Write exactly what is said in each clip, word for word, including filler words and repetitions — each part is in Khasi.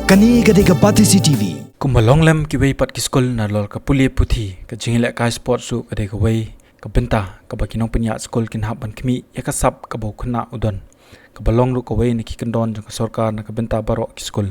Kane ka dei ka Batesi T V. Kumba long lem kiwei pat ki skul, nalor ka pule puthi, ka jingïalehkai sport ruh ka dei kawei ka bynta kaba ki nongpynïaid skul kin hap ban khmih ïa ka sap kaba u khynnah u don, kaba long ruh kawei na ki kyndon jong ka sorkar na ka bynta baroh ki skul.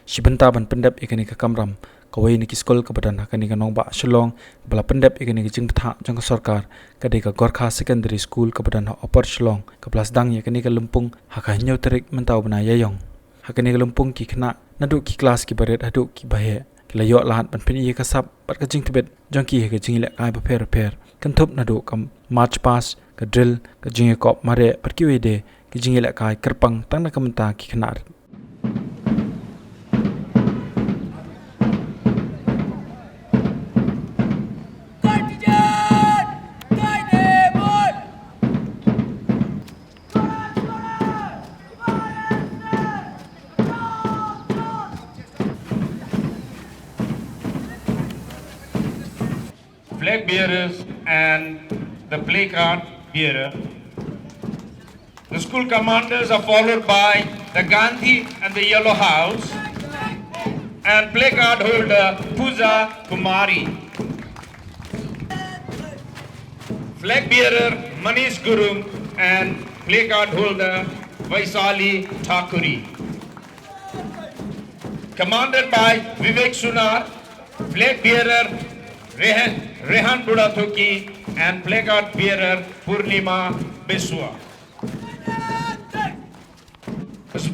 Shi bynta ban pyndep ïa kane ka kamram, kawei na ki skul kaba don ha kane ka nongbah Shillong, ba la pyndep ïa kane ka jingbthah jong ka sorkar, ka dei ka Gorkha Secondary School kaba don ha Upper Shillong, kaba la sdang ïa kane ka lympung ha ka hynñiew tarik mynta u bnai Ïaïong. Ha kane ka lympung ki khynnah naduh ki klas kiba rit haduh kiba heh, ki la ïoh lad ban pyni ïa ka sap bad ka jingtbit jong ki ha ka jingïalehkai bapher bapher, kynthup naduh ka march past, ka drill, ka jingïakop mareh bad kiwei de ki jingïalehkai kyrpang tang na ka bynta ki khynnah rit. Flag bearers and the placard bearer. The school commanders are followed by the Gandhi and the Yellow House and placard holder Puja Kumari. Flag bearer Manish Gurung and placard holder Vaisali Thakuri. Commanded by Vivek Sunar, flag bearer Rehan, Rehan Budathuki and placard bearer Purnima Biswa.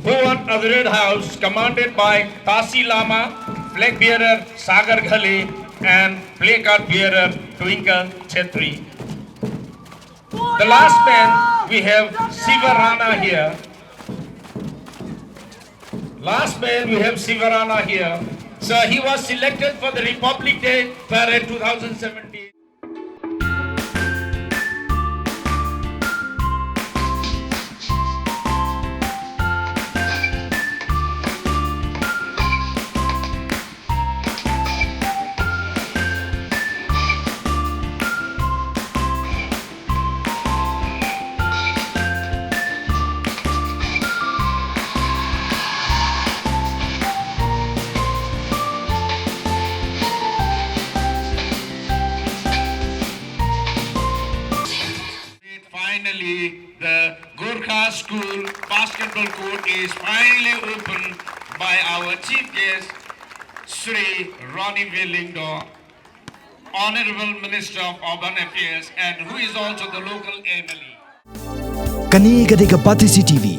Bhuvan at the Red House, commanded by Tasi Lama, flag bearer Sagar Ghale and placard bearer Twinkle Chetri. The last man, we have Siva Rana here. Last man, we have Siva Rana here. Sir, he was selected for the Republic Day Parade two thousand seventeen. Finally, the Gorkha School basketball court is finally opened by our chief guest, Shri Ronnie V Lyngdoh, Honorable Minister of Urban Affairs, and who is also the local M L A. Kane ka dei ka Batesi T V.